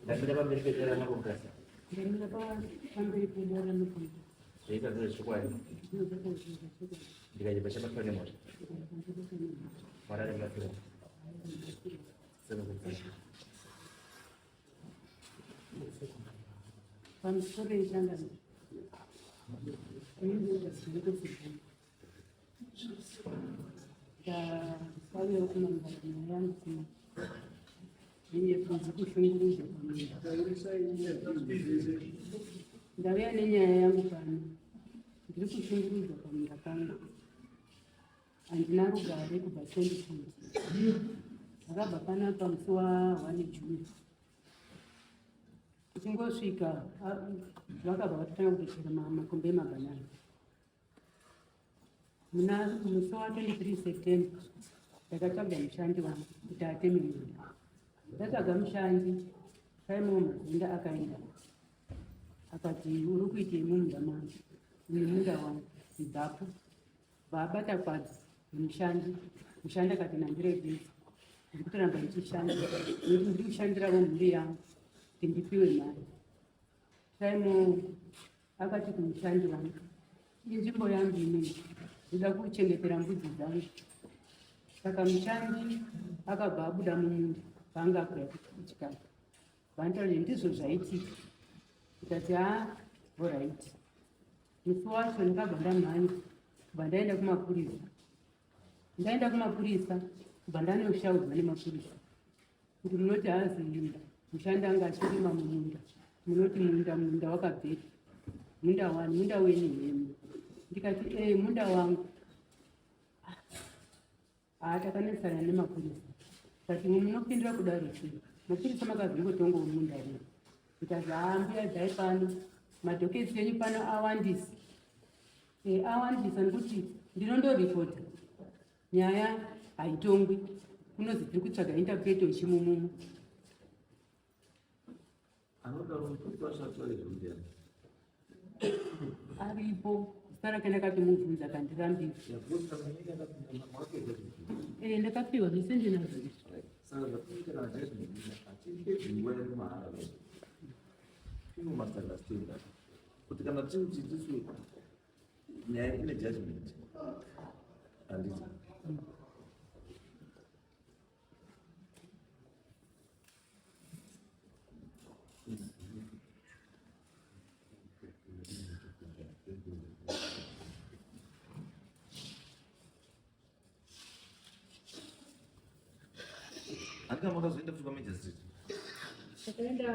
Ndamira pamberi pedare ramambo Mutasa. Ndamira pamberi pedare ramambo Mutasa. Zvaita zviro zvechokwadi. Ndikaita chabatwa nemhosva. Mwari aribatsira. Pamusoro yechangano. Ndauyawo kumangara nyaya yangu kuno yekunzi kushungurudzwa pamunda. Ndauya nenyaya yangu pano, ndiri kushungurudzwa pamunda pangu, handina rugare kubva 2020. Ndakabva panapa musi wa 1 June tichingosvika vakabva vatotanga kutochera makombe emabhanana. Muna musi wa 23 September ndakatsvaga mushandi wangu kuti ateme munda. Ndatsvaga mushandi Simon Mazinda akaenda akati uri kuitei mumunda mangu uyu munda wangu ibvapo vaabata kwadzi nemushandi mushandi akati nandiregedza ndiri kutoramba ndichishanda nekuti ndiri kushandiravo mhuri yangu kuti ndipiwe mari Simon Akati kumushandi wangu, inzvimbo yangu inini, ndoda kuchengetera mbudzi dzangu. Saka mushandi akabva abuda mumunda paanga akuya kuchikafu. Vantaura kuti ndizvo zvaitika. Ndikati haa, horaiti. Musi wacho ndakabva ndamhanya kubva ndaenda kumapurisa. Ndaenda kumapurisa kubva ndanoshaudzwa nemapurisa. Kuti munoti haazi munda, mushandi anga achirima mumunda, munoti munda munda wakabvepi? Munda wani, munda wenyu hemu. Ndikati ee, munda wangu. Haa, takanetsana nemapurisa. Kati munopindira kudaro sei? Mapurisa makazongotongawo munda rini? Ndikati haa, mbuya dzai pano, madhoketsi enyu pano awandisa. E, awandisa nekuti ndinondoripota Nyaya haitongwi, kunozi tiri kutsvaga interpreter wechimumumu. Aripo zita rake ndakatomubvunza akandirambira. Eh, ndakapiwa zvese ndinazvo izvi. Saka zvatinoita kana judgment hatipedzi nguva yedu mahara. People must understand that. Kuti kana tiri kuti tisu nyaya ine judgment handiti Handika makazoenda futi paMajor Street? Takaenda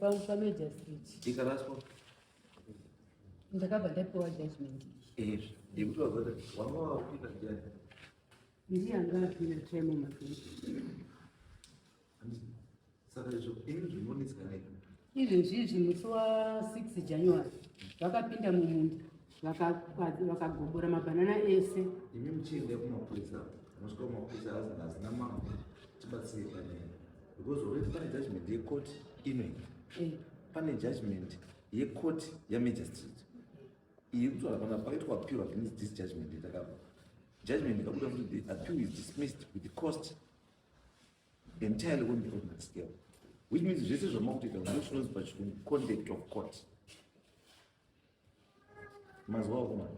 paMajor Street. Ikaraswa? Ndakabva ndapiwa judgment. Eh, yekuti wazoti wanga wakupika ndiani? Ndiye anga apina time mazuri. Saka izvo ini zvinonetsa nei? Izvezvi izvi musi wa 6 January vakapinda mumunda vakagobora mabhanana ese. Imi muchienda kumapurisa, munosvika kumapurisa azina mambo tibatsire panyaya because already pane judgment yecourt ino eh. Pane judgment yecourt yamagistrate iyi kutaura kana pakaitwa appeal against this judgment yatakapa judgment ikabuda kuti the appeal is dismissed with the cost entirely on the ordinary scale which means zvese zvamakutoita ndo chinonzi pachirungu conduct of court mazuva akomana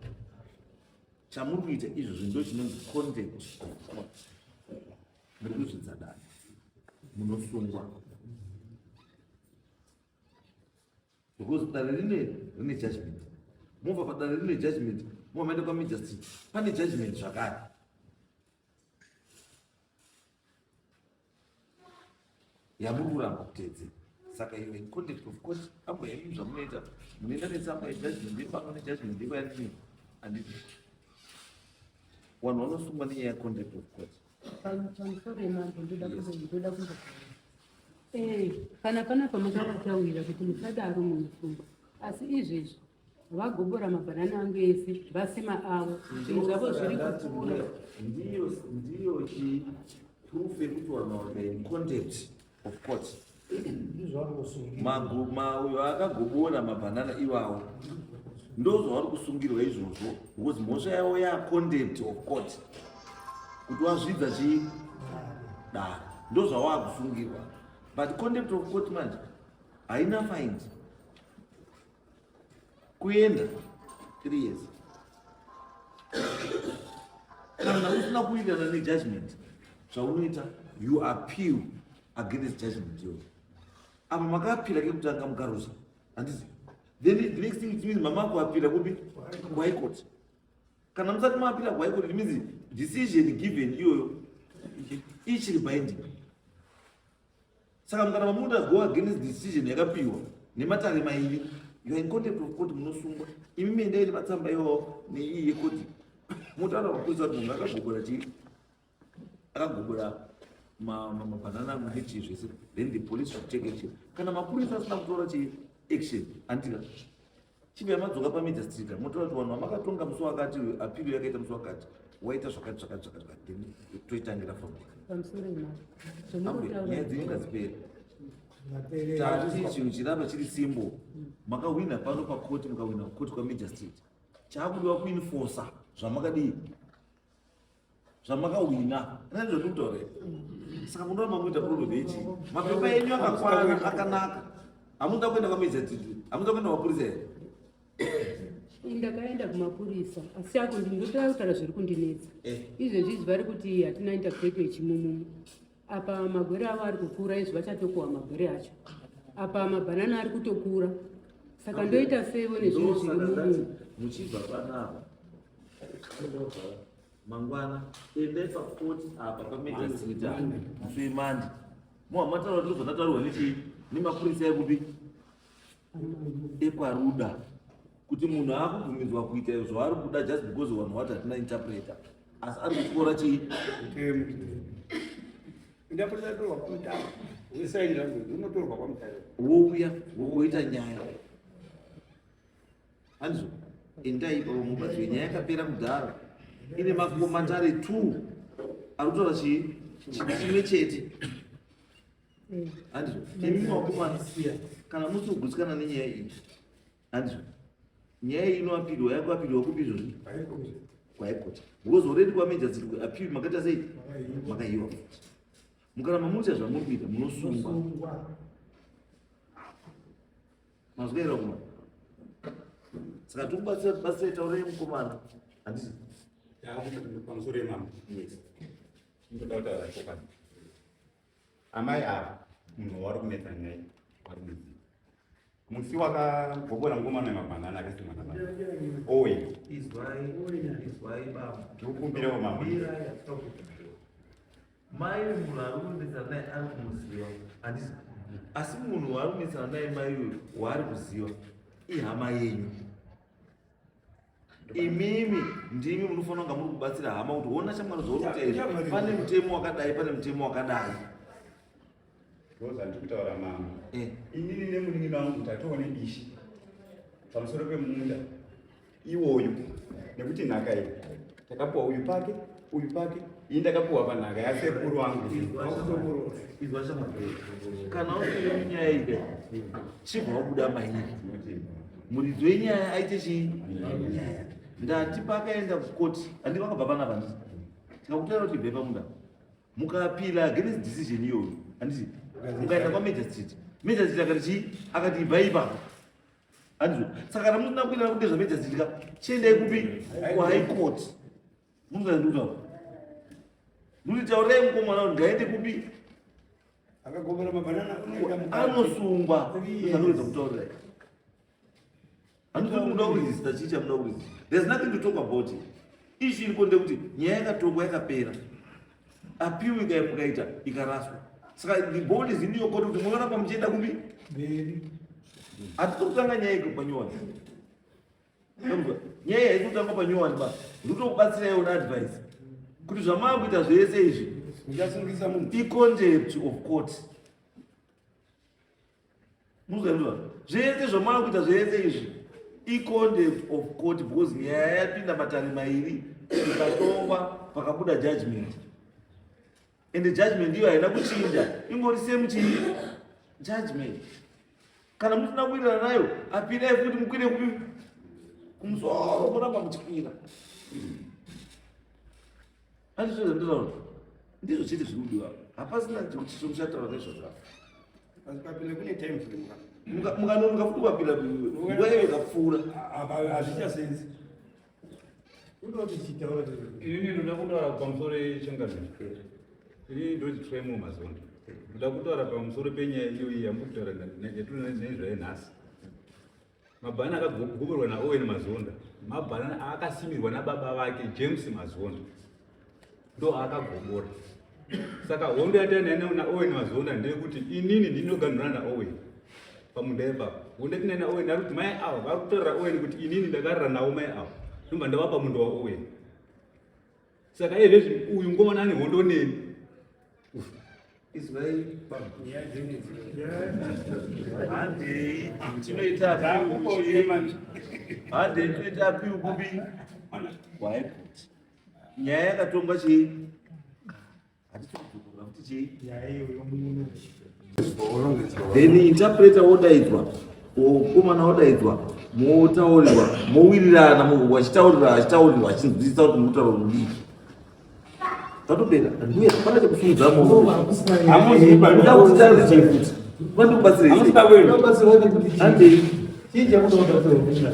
chamuri kuita izvozvi ndo chinonzi conduct of court muri kuzvidza dare munosungwa because dare rine rine judgment mobva padare rine judgment mobva maenda kwamagistrate pane judgment zvakare yamuri kuramba kuteedzera saka iwe in context of course ambo yemi zvamunoita munoenda netsamba yejudgment yepano nejudgment yepayani handiti vanhu vanosungwa nenyaya yecontempt of court Pamusoro yemambo ndoda ndoda kumbo eh kana panapa makavataurira kuti musadaro munosungwa asi izvezvi vagobora mabhanana angu ese vasima avo zvinhu zvavo zviri kukura ndiyo ndiyo chi proof yekuti vanhu vari in contempt of court Maguma uyo akagobora mabhanana iwawo ndozvavari kusungirwa izvozvo because mhosva yavo yacontempt of court kuti wazvidza chii dare ndozvawakusungirwa but contempt of court manje. Haina fines. Kuenda 3 years. Kana usina kuwirirana nejudgment, zvaunoita, you appeal against judgment iyoyo. Apa makaapila kekutanga mukaruza, handiti? Then the next thing, it means mama kuapila kupi? Kuhigh court. Kana musati maapila kuhigh court, it means decision given iyoyo ichiri binding. Saka kana mamuda go against decision yakapiwa nematare mairi, you are in contempt of court, munosungwa. Imi miendai nematsamba iwawo neiyi yekoti, motaura mapurisa kuti munhu akagobora chii, akagobora mabhanana nechii zvese. Then the police should take action. Kana mapurisa asina kutora chii, action, andika chibva madzoka pamagistrate, motaura kuti vanhu vamakatonga musi wakati, appeal yakaita musi wakati, waita zvakati zvakati zvakati zvakati, then toitangira from there. Pamusoro imari. Ambuya, nyaya dzenyu ngadzipere. Tati chinhu chirapa chiri simple. Makahwina pano pakoti, mukahwina kukoti kwamagistrate, chaakudiwa kuenforca zvamakadii, zvamakahwina. Nezvandikutaura, saka munoramba muita problem yechi mapepa enyu akakwana, akanaka. Hamuda kuenda kwamagistrate, hamuda kuenda kumapurisa here? Ndakaenda kumapurisa, asi ako ndinotoda kutaura zviri kundinetsa. Izvezvi izvi vari kuti hatina interpreter yechimumumu. Apa magwere avo ari kukura, izvi vachatokohwa magwere acho. Apa mabhanana ari kutokura, saka ndoita seivo nezvinhu zviri Ndosaka ndati mumumu? Muchibva panapa mangwana, endai pakoti apa pamagistrate musi weMonday, muhamataura kuti ndozva ndataurwa nechii, nemapurisa ekupi, ekwaRuda, kuti munhu akubvumidzwa kuita zvaari kuda just because vanhu vati hatina interpreter, asi ari kutyora chii? Interpreter torwa kwaMutare, wesign language unotorwa kwaMutare. Wouya woita nyaya, handizvo? Endai ipapo mubatsirwe. Nyaya yakapera kudhara, ine makomatare 2 ari kutaura chii, chinhu chimwe chete, handizvo? Imi vakomana, kana musi kugutsikana nenyaya iyi, handizvo, nyaya iyi inoapirwa, yakuapirwa kupi izvozvi? Kuhigh court, because already kwamagistrate appeal makaita sei? Makayiwa. Mukaramba muita zvamuri kuita, munosungwa. Mazwa here vakomana? Saka tikubatsira, tibatsirai, taurai mukomana, handiti? Pamusoro yemama. Yes. Ndoda kutaura chokwadi. Amai ava, munhu wavari kunetsa naye vari kumuziva. Musi wakagobora mukomana wemabhanana akasimwa nababa oye. Izwai, izwai baba. Ndikukumbirawo, mama. Mirai, hatina kukumbira. Mai, munhu ari kunetsana naye ari kumuziva, handiti? Asi munhu waari kunetsana naye mai uyu waari kuziva ihama yenyu. Imimi ndimi munofanira kunga muri kubatsira hama kuti ona shamwari zvauri kuita izvi, pane mutemo wakadai, pane mutemo wakadai. Ndozvandiri kutaura, mama. Eh. Inini nemunin'ina wangu tatoone bishi pamusoro pemunda iwoyo, nekuti nhaka iyi takapuwa uyu pake, uyu pake, ini ndakapuwa panhaka yasekuru wangu. Izwa shamwari, kana usiri munyaya iyi, chibva wabuda mairi, muridzi wenyaya aite chii? Ndati pakaenda kukoti, handi vakabva panapa, handiti? Tikakutaura kuti ibve pamunda, mukaapila against decision iyoyo, handiti? Mukaenda kwamagistrate, magistrate akati chii? Akati ibva ipapo, handizvo? Saka kana musina kuenda kune zvamagistrate ka, chiendai kupi? Kuhigh court. Munozandikutaura nduti taurai mukomana kuti ngaende kupi? Akagobora mabhanana unoenda mukati. Anosungwa, ndozvandinoedza kutaurirai. Handiti munoda kuresista? Chii chamunoda kuresista? There's nothing to talk about it. Issue iripo ndekuti nyaya yakatongwa, yakapera. Appeal mukaita ikaraswa, saka the ball is in your court kuti munoramba muchienda kupi. Mberi. Hatisi kutanga nyaya iko panyowani. Nyaya iyi haisi kutanga panyowani ba. Ndikutokubatsiraiwo neadvice kuti zvamava kuita zvese izvi Uchasungisa munhu. icontempt of court. Muzvaizwa zvese zvamava kuita zvese izvi icontempt of court, because nyaya yapinda matare mairi, ikatongwa, pakabuda judgment, ende judgment iyo haina kuchinja, ingori same chii, judgment. Kana musina kuwirirana nayo, apirai futi, mukwire kupi? Kumusoro, muramba muchikwira. Handizvo zvandinotaura? Ndizvo chete zviri kudiwa, hapasina chomuchataura nezvazvo. Asi kuapila kune time frame ka. Mukanonoka futi kuapila, nguva iyo ikapfuura. Hazvichasenzi. Inini ndoda kutaura pamusoro yechangamire. Inini ndoti Tremo Mazondo. Ndoda kutaura pamusoro penyaya iyoyi yamuri kutaura nezvayo nhasi. Mabhana akagoverwa naOwen Mazonda mabhana aakasimirwa nababa vake James Mazonda ndo aakagobora. Saka hondo yatinayo naOwen Mazonda ndeyekuti inini ndinoganhurana naOwen pamunda ipapa. Hondo yatinayo naOwen ari kuti mai ava vari kutaurira Owen kuti inini ndakarara navo mai ava ndobva ndavapa munda waOwen. Saka izvezvi uyu ngomana ane hondo neni. Izwai handei tinoita handei tinoita apiu kupi kwaiput nyaya yakatongwa chii hatisi kudzokora futi chii then interpreter wodaidzwa, mukomana wodaidzwa, motaurirwa, mowirirana, wachitaurirwa, achitaurirwa, achinzwisisa kuti mukutaura kudii. Tatopera ndiye hapana chekusungudza munhu. Uda kuti taure chii futi? Vandikubatsirei sei? Handei. Chii chamunoda kubatsirwa?